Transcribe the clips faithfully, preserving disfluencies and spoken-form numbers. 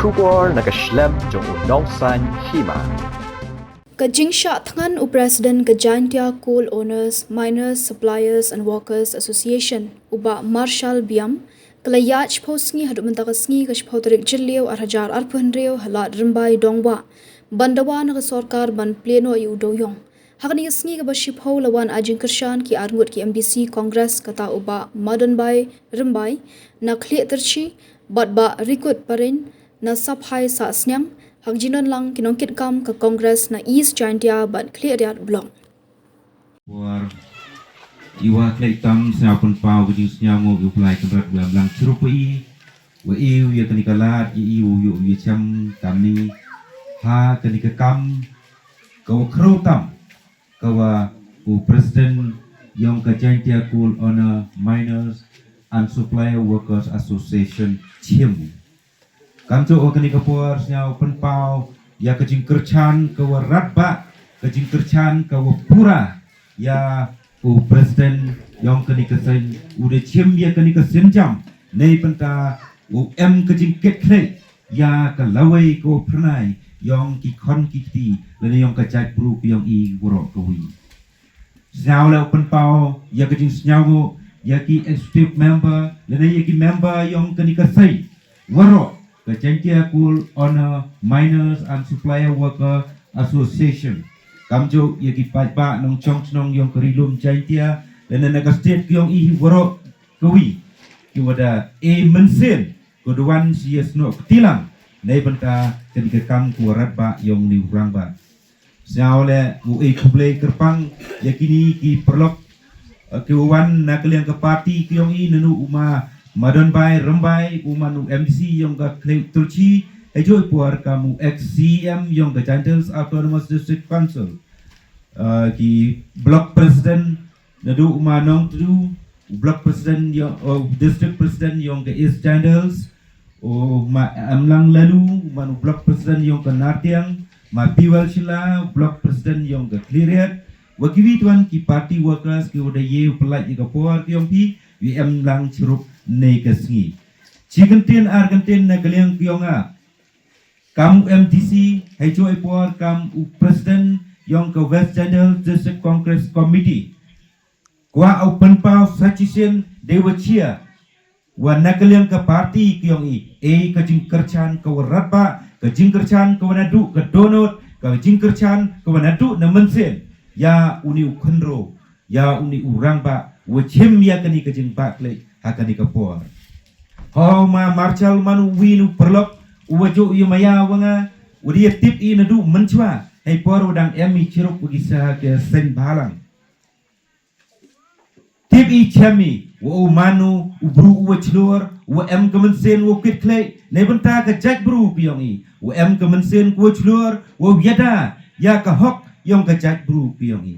Khubor na ka shlem jong u Nongsaiñ Hima. Ka jingshah thngan u President ka Jaintia Coal Owners, Miners, Suppliers and Workers Association, u Bah Marshal Biam, ka la ïaid shiphew sngi haduh mynta ka sngi ka shiphew tarik Jylliew ar hajar arphew hynriew ha Lad Rymbai Dongwah, ban dawa na ka sorkar ban plie noh ïa u dewiong. Ha kane ka sngi kaba shiphew la wan ai jingkyrshan ki arngut ki M D C Congress, kata u Bah Madonbai Rymbai na Khlieh Tyrshi, bad Bah Rikut Parein na Saphai Sahsniang, ha ka jingdon lang ki nongkitkam ka Congress na East Jaintia bad Khliehriat Block. Por Iwa Khlei Tam, sñiaw pynpaw ka jingsñiawngooh ïa u Blei Kynrad wa em lang chirup ïa i, wa i u ïa kane ka lad, ïa i u ïa u ïa chem kamni ha kane ka kam ka wa khrew tam ka wa u President yong ka Jaintia Coal Owner, Miners and Supplier Workers Association chim. Kam cho wa kane ka por sñiaw pynpaw ïa ka jingkyrchan ka wa radbah, ka jingkyrchan ka wa pura ïa u President yong kane ka seiñ, u da chim ïa kane ka sienjam, nei bynta u em ka jingkit khlei ïa ka lawei ka wa phyrnai yong ki khon ki kti lane yong ka jaitbru ka yong i waroh ka wi. Sñiaw leh u pynpaw ïa ka jingsñiawngooh ïa ki executive member lane ïa ki member yong kane ka seiñ waroh ka Jaintia Coal Owner, Miners and Supplier Worker Association. Kam cho ïa ki paidbah nongchong chnong yong ka ri lum Jaintia lane na ka state ka yong i hi waroh ka wi, ki wa da e mynsiem ko da wan shi ïa snoh kti lang nei bynta kane ka kam ka wa radbah yong ni u rangbah. Sñiaw leh u e khublei kyrpang ïa kini ki paralok, eh, ki wa wan na ka liang ka party ka yong i, nanu u Ma Madonbai Rymbai, u man u M D C yong ka Khlieh Tyrshi, hei jooh i por kam u ex C E M yong ka Jaintia Hills Autonomous District Council, eh, ki block president, naduh u Ma Nongtdu, u block president yong, u district president yong ka East Jaintia Hills, u Ma Emlang Laloo, u man u block president yong ka Nartiang, Ma Piwel Shylla, u block president yong ka Khliehriat, wa ki wi tuan ki party workers ki wa da ye u pynlait ïa ka por ka yong phi, wi em lang chirup nei ka sngi. Chi kyntien ar kyntien na ka liang ka yong nga. Kam u M D C, hei jooh i por kam u president yong ka West Jaintia Hills District Congress Committee. Kwah u pynpaw sa chisien dei wa chia wa na ka liang ka party ka yong i, e ka jingkyrchan ka wa radbah, ka jingkyrchan ka wa naduh ka dohnud, ka jingkyrchan ka wa naduh na mynsiem ïa u ni u khynro, ïa u ni u rangbah wa chim ïa kani ka jingbah khlei ha kani ka por. Ho Ma Marshal man u wi nu paralok u wa jooh ïa maya wa nga, u dei tip i naduh mynchwa hei por u dang em i chirup u ki sa ha ka seng bhalang. Tip i chem i wa u manu u bru u wa chlur, u wa em ka mynsiem u wa kit khlei nei bynta ka jaitbru ka yong i, u wa em ka mynsiem u wa chlur, u wa ïada ïa ka hok yong ka jaitbru ka yong i.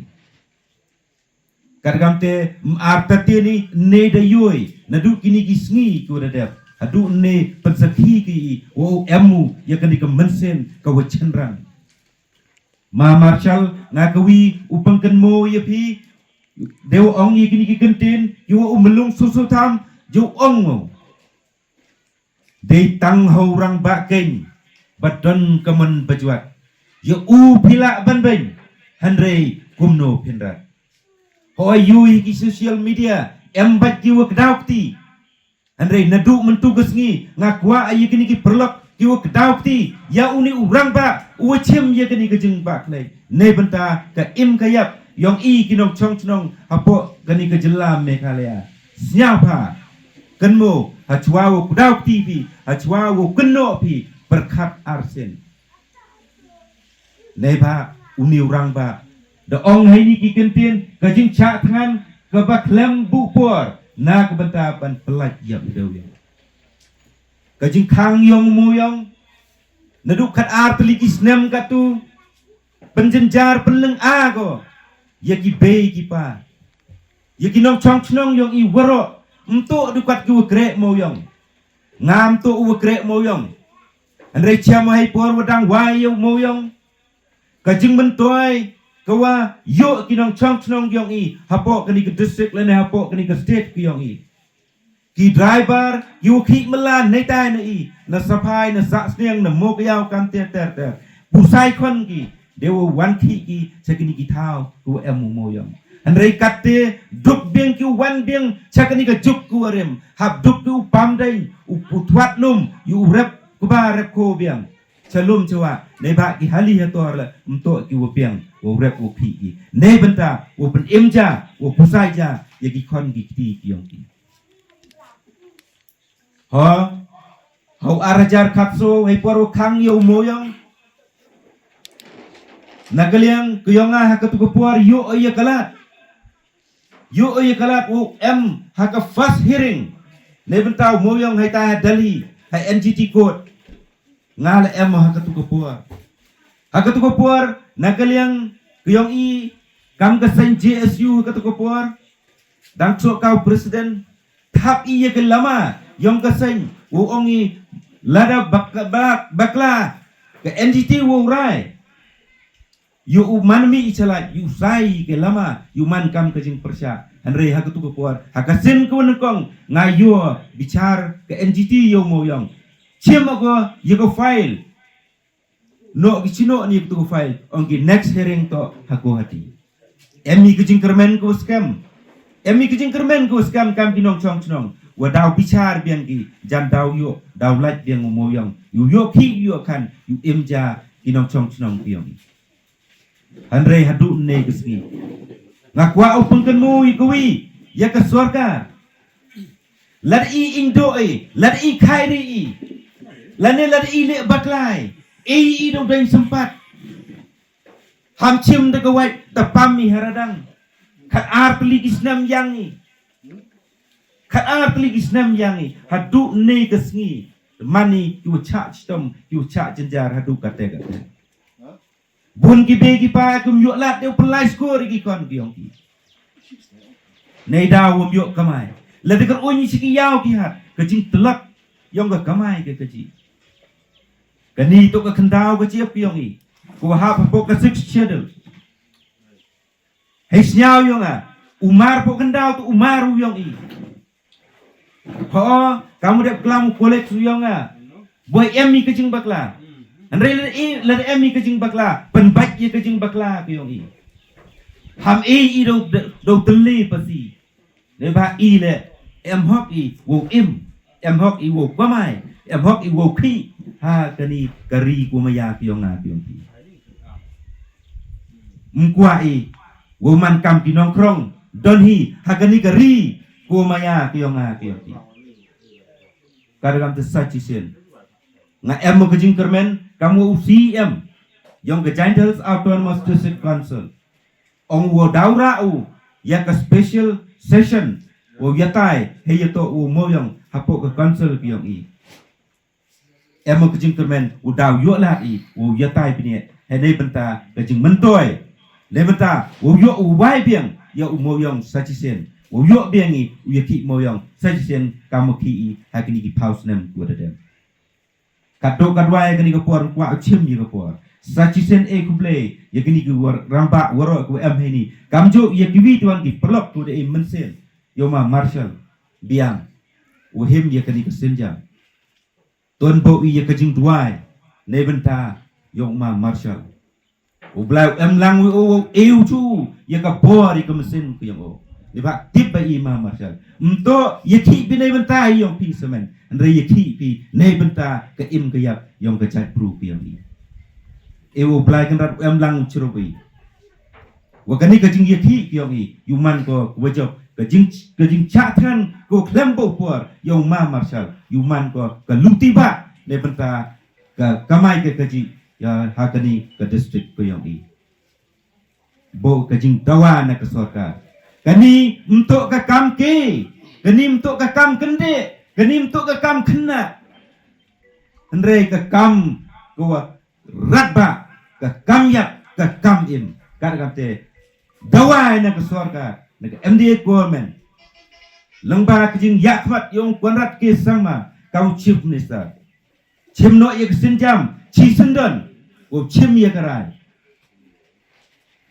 Kat kam te m ar ta te ni ne da yoi naduh kini ki sngi ki wa da dep haduh ne pynsakhi ki i wa u em u ïa kani ka mynsiem ka wa chynrang. Ma Marshal, nga ka wi u pynkynmo ïa phi, dei wa ong ïa kini ki kyntien ki wa u mlung susu tham, ju ong mo. Dei tang ho rangbah keiñ ba don ka mon ba jwat. Ïa u phi lah ban beiñ, hynrei kumno phin rat. Ho ïa u hi ki social media em bad ki wa kdaw kti. Hynrei naduh myntu ka sngi nga kwah ïa kini ki paralok ki wa kdaw kti ïa u ni u rangbah u wa chim ïa kini ka jingbah khlei nei bynta ka im ka ïap yong i ki nongchong chnong hapoh kani ka jylla Meghalaya. Sñiawbha, kynmo, ha chwa wa kdaw kti phi, ha chwa wa kynnoh phi, pyrkhat arsien. Nei ba u ni u rangbah da ong hei ni ki kyntien ka jingchah thngan ka ba khlem buh por na ka bynta ban pynlait ïa u dewiong. Ka jingkhang yong u Moyong naduh kat ar tylli ki snem katu, pynjynjar pynlynga ko ïa ki bei ki pa, ïa ki nongchong chnong yong i waroh. Mto du kat ki wa kreh Moyong, ngam to u wa kreh Moyong. Hynrei cham hei por wa dang wai ïa u Moyong, ka jingmyntoi ka wa ïoh ki nongchong chnong yong i hapoh kani ka district lane hapoh kani ka state ka yong i. Ki driver, ki u khih mala neitai na i, na Saphai, na Sahsniang, na Mowkaiaw, kam ter ter ter. Busai khon ki, de u wan khih ki, cha kini ki thaw, u em u Moyong. Hynrei katte, duk biang ki u wan biang, cha kini ka juk ku arim, hap duk ki u pam deng, u putwat lum, yu u rep, kuba rep ko biang. Shalom chewa, nei ba ki hali hator la, mto ki wa biang, wa rep wa phi ki. Nei benta, wa pen im ja, wa pusai ja, ya ki khon ki kti ki yong ki. Ha? Hau arajar katso, hei por wa kang ya u Moyong. Nakaliang, kuyong ah ha katu ka por, yo ya kalat. Yo ya kalat u em ha ka first hearing. Nei benta u Moyong hei ta ha Delhi, ha N G T court. Nga la em ha katu ka por. Ha katu ka por, nakaliang, kuyong i, kam ka seng J S U ha katu ka por. Dang so kau president, thap i ya ka lama, yong ka seng, u ong i, lada bak-, bak-, bakla, ka N G T u rai. Yu u man mi i chalai, yu sai ke lama, yu man kam ka jing persya. Hynrei ha katu ka por, ha ka sin ka wan kong, nga yu bichar ka N G T yu mo yong. Chim ako, yu ko file. No ki chino ni katu ka file, ong ki next hearing to ha ko hati. Em i ka jing kermen ko scam. Em i ka jing kermen ko scam kam ki nong chong chnong. Wa daw bichar biang ki, jan daw yu, daw lait biang u mo yong. Yu yu ki yu kan, yu im ja ki nong chong chnong biang. Hynrei haduh ne ka sngi. Nga kwah u pynkan mu i kawi, ya ka sorkar. Lad i indo i, lad i khairi i. Lad ne lad i le baklai. I i dong deng sempat. Ham chim da ka wait, da pam i haradang. Kat ar teli ki snem yang i. Kat ar teli ki snem yang i. Haduh ne ka sngi. Mani ki wa chak chitom, ki wa chak jenjar, haduh kate kate. Bun ki bei ki pa kum yu lad deu pelai skor ki kon ki yong ki. Nei da wum yu kamai. Lada ka uñ si ki yaw ki hat. Ka jing telak yong ka kamai ka kaji. Kani to ka khendaw ka jiap ki yong i. Ko hap hapoh ka sixth schedule. Hei sñiaw yong a. Umar po khendaw to umar u yong i. Ho, kamu dep klam u kolek su yong a. Boi em i ka jing bakla. Hynrei lada i, lada em i ka jing bakla. Pynbait i ka jing bakla ka yong i. Ham i i do, do teli pasi. Ne ba i le, em hok i, wo im. Em hok i, wo kamai. Em hok i, wo khi. Ha, kani, kari, ko maya, ki yong a, ki yong i. Mkwa i, wo man kam ki nongkrong. Don hi, ha kani kari, ko maya, ki yong a, ki yong i. Kada kam te sa chisien. Nga em mo ka jing kermen, kam wo u C M. Yong ka Jaintia Hills Autonomous District Council. Ong wo daw ra u, ya ka special session, wo yatai, he yato wo mo yong, hapoh ka council ki yong i. Em mo ka jing kermen, u daw yo la i, wo yatai bini, he nei benta, ka jing mentoi. Nei benta, wo yo u wai biang, ya u mo yong sa chisien. Wo yo biang i, u ya ki mo yong, sa chisien, kam mo ki i, ha kini ki phaw snem, wo da dem. Kadok kadwai ya kani ka por, kwah chim ya ka por. Sa chisien e kublei, ya kani ka war, ramba, waro, ku em heni. Kamjo, ya kiwi tuan ki pelok, ku de e mensin. Yo ma Marshall, biang. U him ya kani ka sinjam. Tuan bo i ya ka jing duai, ne benta, yo ma Marshall. U Blai u em lang wi u, u, eu chu, ya ka bor, ya ka mesin ku yong u. Ni ba tip ba i ma Marshall. Mto, ya ki bi nei benta i yong pi semen. Hynrei ya ki bi nei benta ka im ka yap yong ka jait bru ku yong i. Eu u Blai Kynrad u em lang u chirup i. Wa kani ka jing ya ki ku yong i. Yu man ko ku wajok. Ka jing, ka jing chah than ko khlem bo por. Yong ma Marshall. Yu man ko ka luti ba. Nei benta ka kamai ka kaji, ya, ha kani ka district ku yong i. Bo ka jing dawa na ka sorkar. Kani mto ka kam ke, kani mto ka kam kende, kani mto ka kam kena. Hynrei ka kam ko wa rat ba, ka kam yap, ka kam im. Kat kam te dawa na ka sorkar, na ka M D A government. Lang ba ka jing ya khmat yong Conrad K Sangma, ka u chief minister. Chim no ya ka sinjam, chi sindon, wo chim ya ka rai.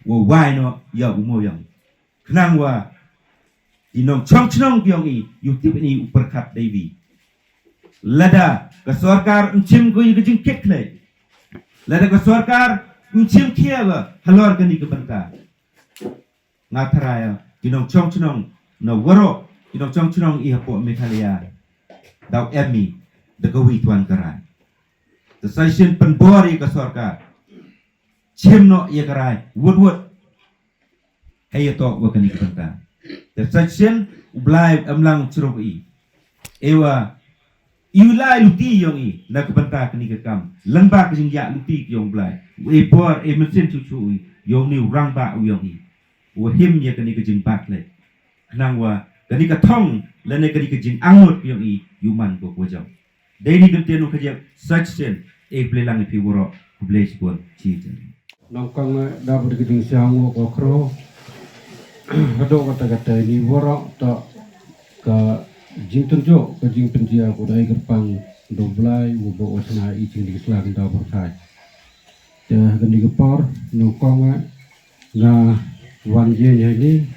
Wo wai no ya u mo yong. Khnang wa, Ki nongchong chnong ki ong i, yu tip ini u pyrkhat dei wi. Lada ka sorkar mchim ko i ka jingkit khlei. Lada ka sorkar mchim khia ga halor kani ka bynta. Nga tharai ki nongchong chnong na waroh ki nongchong chnong i hapoh Meghalaya. Daw em i da ka wi tuan ka rai. Te sa shisien pynbor i ka sorkar. Chim noh ïa ka rai wut wut. Hei ïa toh wa kani ka bynta. Te sa shisien u Blai em lang chruh i. Ewa i u lai luti yong i na ka bynta kani ka kam. Lang ba ka jingïa luti yong Blai. E por e mynsiem chu chu i yong ni u rangbah u yong i. U him ïa kani ka jingbat le. Khnang wa kani ka thong lane kani ka jingangnud yong i yu man ko ko jong. Dei ni kan tian u ka jep sa shisien e ple lang i phi waroh. Khublei shibun. Chi chen. Nongkong eh, da bad ka jingsngew ko khro. Haduh kata kata ni waroh to ka jingtynjuh ka jingpynjia ko dei kyrpang do Blai u bo wasna i jing di sla kan da bar thai. Te ha kani ka por nongkong eh, nga wan ïa ni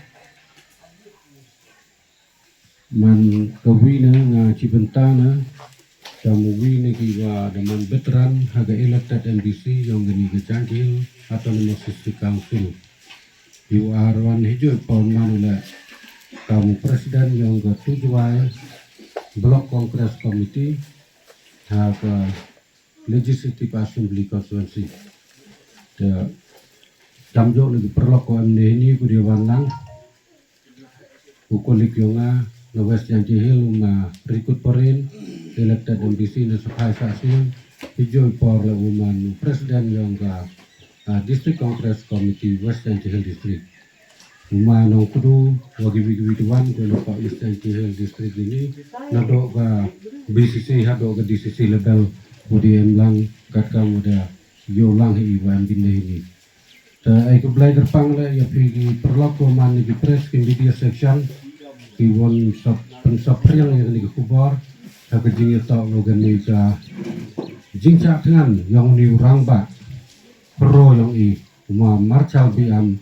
man ka wi na nga chi bynta na ka mu wi na ki wa da man veteran ha ka elected M D C yong kani ka Jaintia Hills Autonomous District Council. Yu ar wan hi joi por man u le ka mu president yong ka Tujwai Block Congress Committee ha ka Legislative Assembly Constituency. Te tam jok na ki paralok ko em ne ni ku dia wan lang. U kolik yong nga na West Jaintia Hill u ma Rikut Porin, elected M D C na Saphai Sahsing, hi joi por la u man president yong ka ah, District Congress Committee West Jaintia Hill District. U ma nong kudu wa ki wi ki wi tuan ko na pa West Jaintia Hill District ini na do ka B C C ha do ka D C C level ko di em lang kat ka mo da yo lang hi wa em bin hi ni. Ta ai ka blai kyrpang le ya phi ki paralok ko man ni ki press ki media section ki won sap pen sap priang ya ni ki khubor ha ka jing ya to lo ka ni ka jing cha tngan yong ni u rangbah. Pro yong i u ma Marshal B M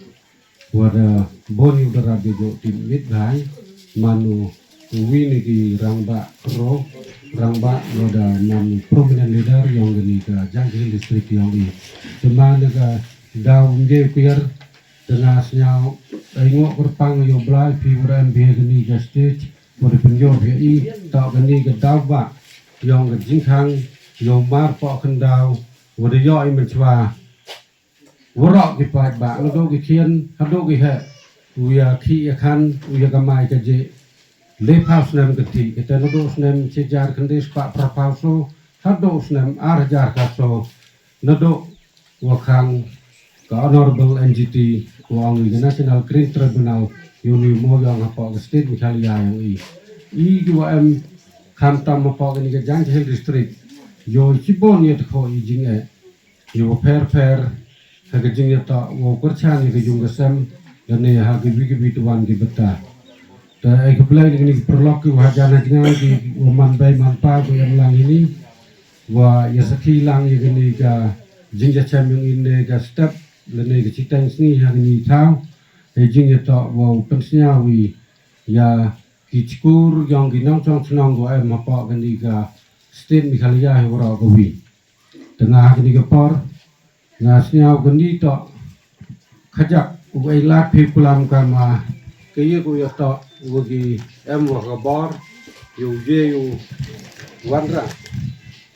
wa da bun yu da rap yu jok ti mit bhai man u wi ni ki rangbah pro rangbah wa da man prominent leader yong ni ka Jaintia Hill District yong i. Te man ka daw nge kuyer te nga sñiaw ai ngok kyrpang yo blai phi wa da em bhe ni ka stage wa da pynyoh bhe i ta ka ni ka daw ba yong ka jingkhang yo mar po kyndaw wa da yo i mynchwa. Waroh ki paidbah naduh ki khian haduh ki heh u ya khih ya khan u ya kamai kajih. Le phaw snem ka thih kata naduh snem shi hajar khyndai spah phra phaw so haduh snem ar hajar ka so naduh wa khang ka Honorable N G T wa ong i ka National Green Tribunal yong ni mo yong hapoh ka State Meghalaya yong i. I ki wa em khamtam hapoh kani ka Jaintia Hill District yo i chibon ya takho i jing eh. Ïa wa pher pher ha ka jingïatoh wa u kyrchan ïa ka yung ka sem lane ha ki wi ki wi tuan ki bynta. Te ai ka blei lane ki paralok ki wa hajan ha jngai ki wa man bei man pa ki em lang ini wa ïa sakhi lang ïa kani ka jingïachem yung ine ka step lane ka chiteng sngi ha kani thaw. Ai jingïatoh wa u pynsñiaw ïa ki chkur yong ki nongchong chnong wa em hapoh kani ka state Meghalaya hi waroh ka wi. Te nga ha kani ka por nga sñiaw kani toh khajak u ai lad phi kulam kama ka ye ku ya toh u ki em wa ka bor yu ye yu wanra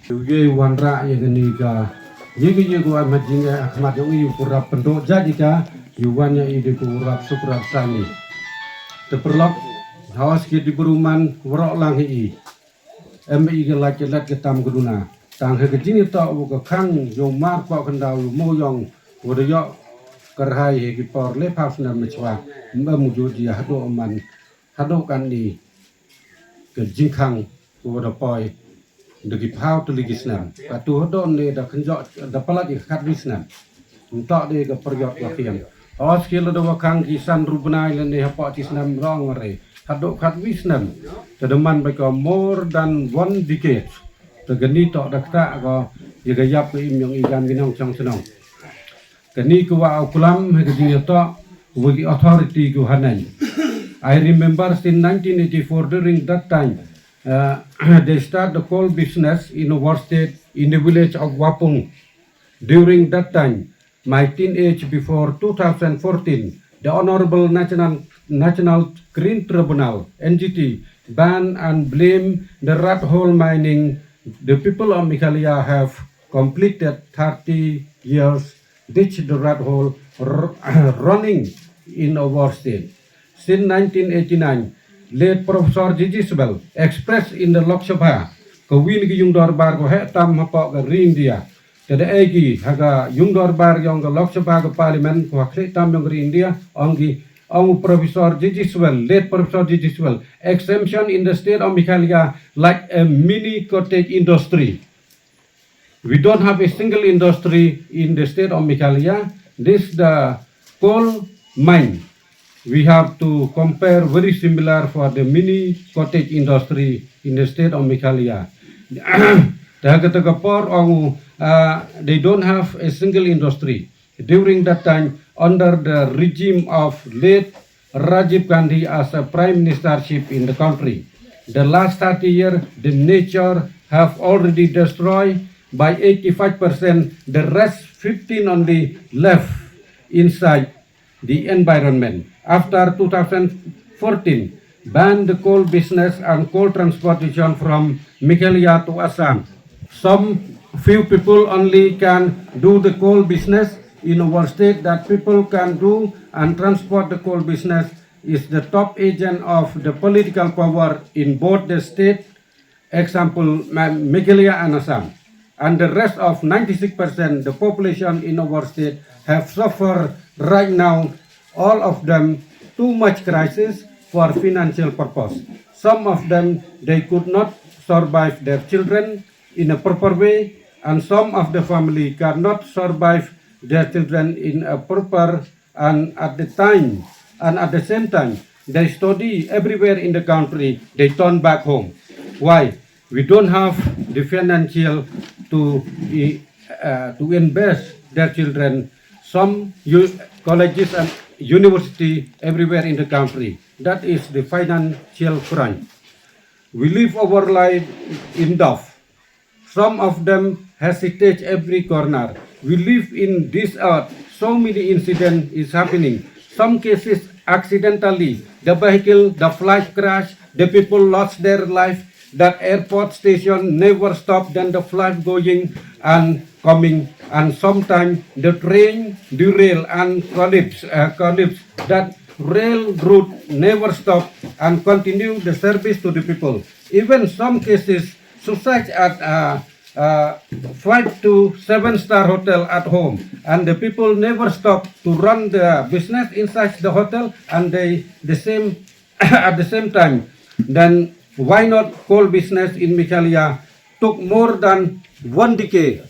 yu ye yu wanra ya kani ka ye ka ye ku ai ma jing ai akhmat yong yu ku rap pendo jadi ka yu wan ya i de ku rap suk rap sani. Te perlok hawas ki di beruman waroh lang i. Em i ka lait ka lait ka tam ka duna tang he ka jingïatoh wa ka khang yow mar kwah kyndaw yow mo yong wa da yoh kyrhai he ki por le phaw snem machwa. Em u jodi haduh man haduh kan ni ka jingkhang wa da poi da ki phaw tylli ki snem ka tu haduh ne da kynjoh da palat i khat wi snem. Ntok de ka period wa kiang. Os ki la da wa khang ki san ru bnai lane hapoh ti snem rong re haduh khat wi snem. Te da man ba ka more than one decade. Te kani toh da kata ka ya ka yap ka im yong i gam ki nongchong chnong. Kani ka wa au kulam ha ka jingïatoh wa ki authority ku hanan. I remember since nineteen eighty-four, during that time, uh, they start the coal business in our state in the village of Wapung. During that time, my teenage before two thousand fourteen, the Honorable National, National Green Tribunal, N G T, banned and blamed the rat hole mining. The people of Meghalaya have completed thirty years ditch the rat hole r- running in our state. Since nineteen eighty-nine, late Professor G G Sibal expressed in the Lok Sabha, ka win ki yung dorbar ko heh tam hapoh ka ri India. Kada egi haga yung dorbar yong ka Lok Sabha ka parliament ko hakli tam yong ka ri India, ong ki, ong Professor G G Sibal, late Professor G G Sibal, exemption in the state of Meghalaya like a mini cottage industry. We don't have a single industry in the state of Meghalaya. This the coal mine. We have to compare very similar for the mini cottage industry in the state of Meghalaya. Dah kata ka por ong, uh, they don't have a single industry. During that time, under the regime of late Rajiv Gandhi as a prime ministership in the country, the last thirty years, the nature have already destroyed by eighty-five percent, the rest fifteen only left inside the environment. After two thousand fourteen, banned the coal business and coal transportation from Meghalaya to Assam. Some few people only can do the coal business in our state, that people can do and transport the coal business is the top agent of the political power in both the state, example, Ma- Meghalaya and Assam. And the rest of ninety-six percent the population in our state have suffered right now, all of them too much crisis for financial purpose. Some of them, they could not survive their children in a proper way, and some of the family cannot survive their children in a proper and at the time and at the same time they study everywhere in the country, they turn back home. Why? We don't have the financial to uh, to invest their children some u- colleges and university everywhere in the country. That is the financial crunch. We live our life in doubt. Some of them hesitate every corner. We live in this earth. So many incidents is happening. Some cases accidentally, the vehicle, the flight crash, the people lost their life. That airport station never stop. Then the flight going and coming, and sometimes the train derail and collapse. Uh, collapse. That rail route never stop and continue the service to the people. Even some cases suicide at uh, uh, five to seven star hotel at home, and the people never stop to run the business inside the hotel, and they the same at the same time. Then why not coal business in Meghalaya took more than one decade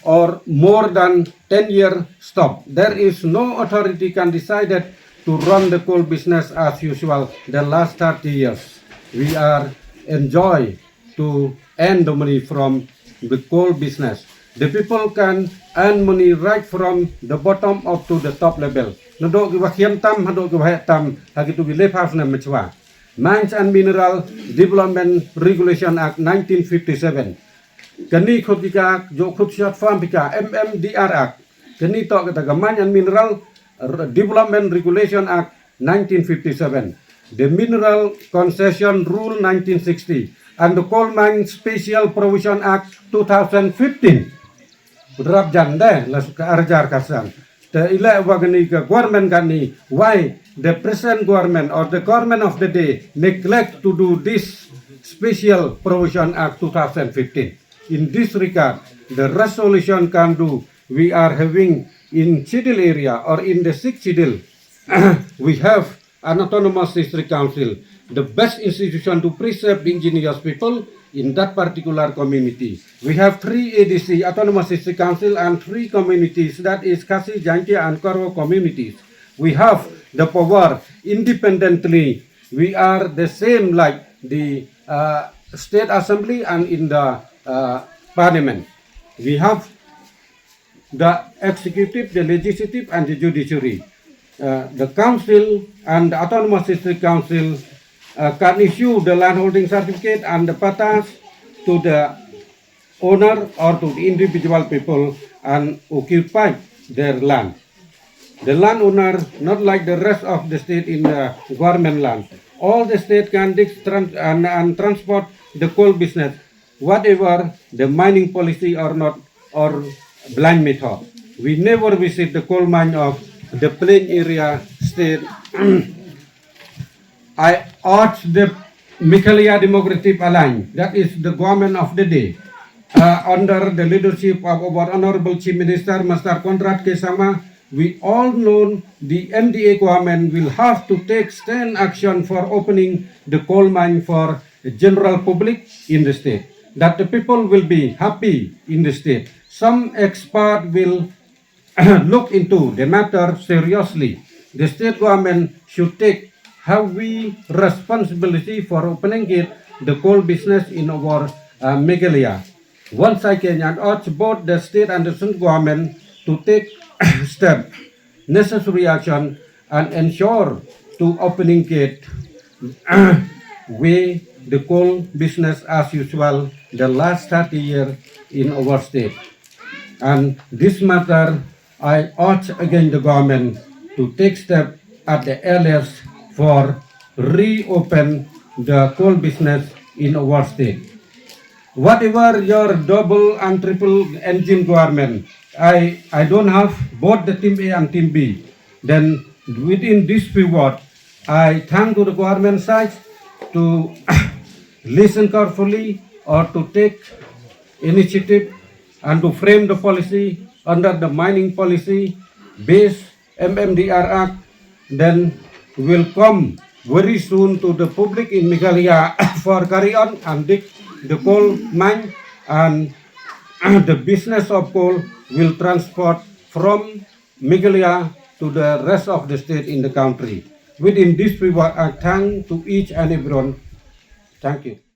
or more than ten year stop? There is no authority can decided to run the coal business as usual the last thirty years. We are enjoy to earn the money from the coal business. The people can earn money right from the bottom up to the top level. Nadok ki wahian tam hadok ki wahai tam hagi tu ki lepas na machwa. Mines and Mineral Development Regulation Act nineteen fifty-seven. Kani khut ki ka jo khut short form ki ka M M D R Act. Kani tok kata ka Mines and Mineral Development Regulation Act nineteen fifty-seven, the Mineral Concession Rule nineteen sixty, and the Coal Mine Special Provision Act two thousand fifteen. Bedrap jan deh la suka arjar kasan. Te ila wa gani ka government gani, why the present government or the government of the day neglect to do this Special Provision Act two thousand fifteen? In this regard, the resolution can do we are having in Chidil area or in the sixth Chidil, we have an autonomous district council, the best institution to preserve the indigenous people in that particular community. We have three A D C, autonomous district council, and three communities, that is Khasi, Jaintia, and Garo communities. We have the power independently. We are the same like the uh, state assembly and in the uh, parliament. We have the executive, the legislative, and the judiciary. Uh, the council and the autonomous district council uh, can issue the landholding certificate and the pattas to the owner or to the individual people and occupy their land. The landowner, not like the rest of the state in the government land. All the state can dig trans- and, and transport the coal business, whatever the mining policy or not, or blind method. We never visit the coal mine of the plain area state. I urge the Meghalaya Democratic Alliance, that is the government of the day, uh, under the leadership of our Honorable Chief Minister, Mister Conrad K. Sangma, we all know the M D A government will have to take stern action for opening the coal mine for the general public in the state, that the people will be happy in the state. Some expert will look into the matter seriously. The state government should take heavy responsibility for opening it the coal business in our uh, Meghalaya. Once again, I urge both the state and the central government to take step, necessary action, and ensure to opening gate way the coal business as usual the last thirty years in our state. And this matter, I urge again the government to take step at the earliest for reopen the coal business in our state. Whatever your double and triple engine government, I, I don't have both the team A and team B. Then within this period, I thank to the government side to listen carefully or to take initiative and to frame the policy under the mining policy based M M D R Act, then will come very soon to the public in Meghalaya for carry on and dig the coal mine, and the business of coal will transport from Meghalaya to the rest of the state in the country. Within this period, I thank to each and everyone. Thank you.